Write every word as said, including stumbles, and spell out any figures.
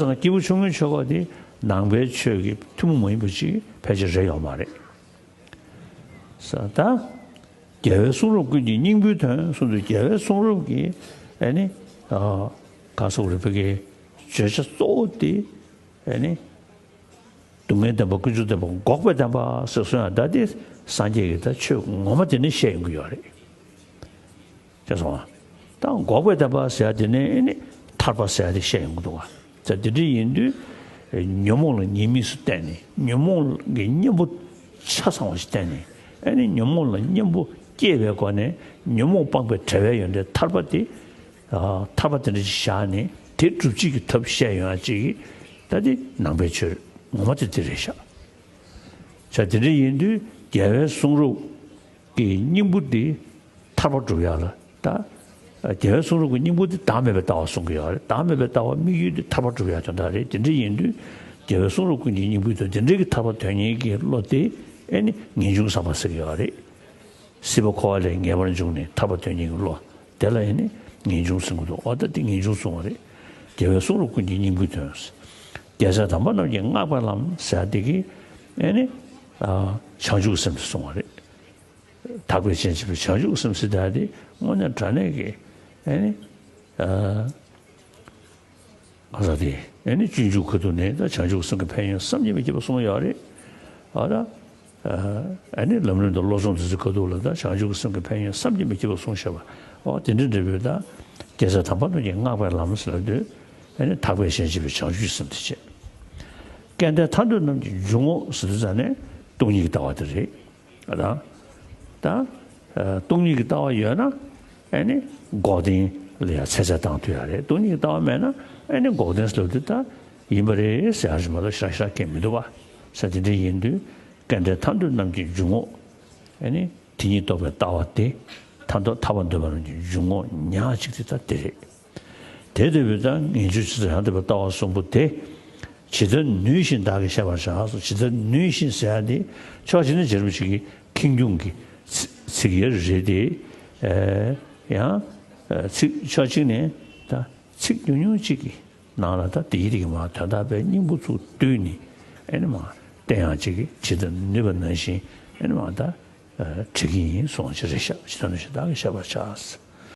སྐྱེས་བུ་ཆུང་ངུའི་ཆོས་སྐོར་དེ་ནང་པའི་ཆོས་ཀྱི་ཐུན་མོང་མ་ཡིན་པ་ཅིག་ཕལ་ཆེར་རེད་ཡོད་མ་རེད། ས་ད། རྒྱལ་བའི་གསུང་རབ་ཀུན་གྱི་སྙིང་པོའི་དོན་གསུངས་དུས། རྒྱལ་བའི་གསུང་རབ་ཀྱི་ཨ་ནི་ག་སོགས་རིག་པའི་གི་བརྗོད་བྱ་གཙོ་བོ་དེ་ཨ་ནི་སྡུག་བསྔལ་བདེན་པ། ཀུན་འབྱུང་བདེན་པ། འགོག་པའི་བདེན་པ་ཟེར་གསུང་ཡ་ད་དེ་སངས་རྒྱས་ཀྱི་ད་ཆོས་ངོ་མ་དེ་ནི་བཤད་ཡོང་གི་ཡོད་རེད། ཅེས་སོང་བ། ད་འགོག་པའི་བདེན་པ་ཟེར་ཡ་དེ་ནི་ཨ་ནི་ཐར་པ་ཟེར་ཡ་དེ་བཤད་ཡོང་གི་འདུག་བ། ད་དེ་འདྲ་ཡིན་དུས་ཉོན་མོངས་ལ་ཉེས་དམིགས་སུ་བལྟས་ནས། ཉོན་མོངས་ཀྱི་གཉེན་པོ་ཆ་ཚང་བ་ཞིག་བསྟན་ནས། ཨ་ནི་ཉོན་མོངས་ལ་གཉེན་པོ་སྐྱེས་པའི་སྒོ་ནས་ཉོན་མོངས་སྤངས་པའི་བྲལ་བའི་ཡོན་ཏན་ཐར་པ་དེ། ཨ། ཐར་པ་དེ་འདྲ་ཞིག་བཞག་ནས་དེ་སྒྲུབ་བྱེད་ཀྱི་ཐབས་བཤད་ཡོང་ཡ་ཅིག་གིས་ད་དེ་ནང་པའི་ཆོས་ངོ་མ་དེ་དེ་རེད་ཤག། ཆ་དེ་འདྲ་ཡིན་དུས་རྒྱལ་བའི་གསུང་རབ་ཀྱི་སྙིང་པོ་འདི་ཐར་པ་སྒྲུབ་ཡག་ལ། ད་རྒྱལ་བའི་གསུང་རབ་ཀྱི་སྙིང་པོ་འདི་བདག་མེད་པའི་ལྟ་བ་གསུང་གི་ཡོད་རེད། བདག་མེད་པའི་ལྟ་བ་དམིགས་ཡུལ་འདི་ཐར་པ་སྒྲུབ་ཡག་དོན་དག་རེད། དེ་འདྲ་ཡིན་དུས་རྒྱལ་བའི་གསུང་རབ་ཀུན་གྱི་སྙིང་པོའི་དོན། དེ་འདྲའི་གི་ཐར་པ་དོན་གཉེར་གྱི་བློ་དེ་ཨེ་ནི་ངེས་འབྱུང་བསམ་པ་ཟེར་གི་ཡོད་རེད། སྲིད་པ་འཁོར་བ་ལས་ངེས་པར་འབྱུང་ནས་ཐར་པ་དོན་གཉེར་གྱི་བློ་དེ་ལ་ཨེ་ནི་ངེས་འབྱུང་ཟེར་གི་འདུག། འོ་ད་དེ་ངེས་འབྱུང་གསུང་བ་རེད། རྒྱལ་བའི་གསུང་རབ་ཀུན་གྱི་སྙིང་པོའི་དོན། རྒྱལ་སྲས་དམ་པ་རྣམས་ཀྱིས་བསྔགས་པའི་ལམ་ཟེར་དེ་གི་ཨེ་ནི་བྱང་ཆུབ་སེམས་དེ་གསུང་བ་རེད། དག་པའི་སྤྱན་ཕྱེ་བའི་བྱང་ཆུབ་སེམས་ཟེར་ད་དེ་དངོས་གནས་དྲང་གནས་ཀྱི་ཨེ་ནི་ཨ་ས་དེ་ཨེ་ནི་སྤྱོད་འཇུག་ཁ་ཐུག་ནས་ད་བྱང་ཆུབ་སེམས་ཀྱི་ཕན་ཡོན་བསམ་གྱིས་མི་ཁྱབ་པ་གསུངས་ཡོད་རེད། ཨ་ད་ཨ་ནི་ལམ་རིམ་དང་བློ་སྦྱོང་དེ་ཚོའི་ཁ་ཐུག་ལ་ད་བྱང་ཆུབ་སེམས་ཀྱི་ཕན་ཡོན་བསམ་གྱིས་མི་ཁྱབ་པ་གསུངས་བཞག་པ། ཨོ་དེ་འདྲ་འདྲ་བོའི་ད་རྒྱལ་སྲས་དམ་པ་རྣམས་ཀྱིས་བསྔགས་པའི་ལམ་ཟེར་ལབ་དུས་ཨེ་ནི་དག་པའི་སྤྱན་ཕྱེ་བའི་བྱང་ཆུབ་སེམས་དེ་བྱས། སྐལ་ལྡན་ཐར་འདོད་རྣམས་ཀྱི་འཇུག་ངོགས་ཟེར་དུས་ཙ་ནས་སྟོང་ཉིད་ཀྱི་ལྟ་བ་དེ་རེད། ད་ད་སྟོང་ཉིད་ཀྱི་ལྟ་བ་ཡོད་ན་ཨེ་ནི་འགོག་བདེན་ལ་ཡང་ཚད་ཚད་བཏང་ཐུབ་ཡ་རེད། སྟོང་ཉིད་ཀྱི་ལྟ་བ་མེད་ན་ཨེ་ནི་འགོག་བདེན་ཟེར་ལབ་དུས་ད་ཡིན་པ་རེད་ཟེར་ཡ་ཞིག་མ་གཏོགས་ཞེ་དྲག་ཞེ་དྲག་གང་མི་འདུག་བ། ས་དེ་འདྲ་ཡིན་དུས་སྐལ་ལྡན་ཐར་འདོད་རྣམས་ཀྱི་འཇུག་ངོགས་ཨེ་ནི་དེ་ཉིད་རྟོགས་པའི་ལྟ་བ་དེ། ཐར་འདོད་ཐར་པ་འདོད་པ་རྣམས་ཀྱི་འཇུག་ངོགས་ཉག་གཅིག་དེ་ད་དེ་རེད། དེ་ལྟ་བུའི་ད་ངེས་འབྱུང་ཇི་ལྟར་ཡང་དག་པའི་ལྟ་བ་གསུམ་པོ་དེ། ཇི་ལྟར་ནུས་བཞིན་བདག་གིས་བཤད་པར་བྱ་གསུངས། ཇི་ལྟར་ནུས་བཞིན་ཟེར་ཡ་དེ་ཕྱོགས་གཅིག་ནས་རྗེ་རིན་པོ་ཆེ་གི་ཁེངས་སྐྱུང་གི་ཚིག་ཚིག་ཡ་རེད་དེ། ཨེ་ཡང་ཨེ་ཚིག་ཕྱོགས་གཅིག་ནས་ད་ཚིག་ཉུང་ཉུང་གཅིག་གི་ནང་ལ་ད་དེ་ཡི་དེ་གི་མ་དོན་དག་པའི་སྙིང་པོ་ཚུར་བསྡུས་ནས་ཨེ་ནི་མ་བསྟན་ཡང་གཅིག་གི་ཇི་ལྟར་ནུས་པ་ནང་བཞིན་ཨེ་ནི་མ་ད་ཨེ་བྲི་གི་ཡིན་གསུངས་ཅི་རེད་ཤག། ཇི་ལྟར་ནུས་བཞིན་བདག་གིས་བཤད་པར་བྱ།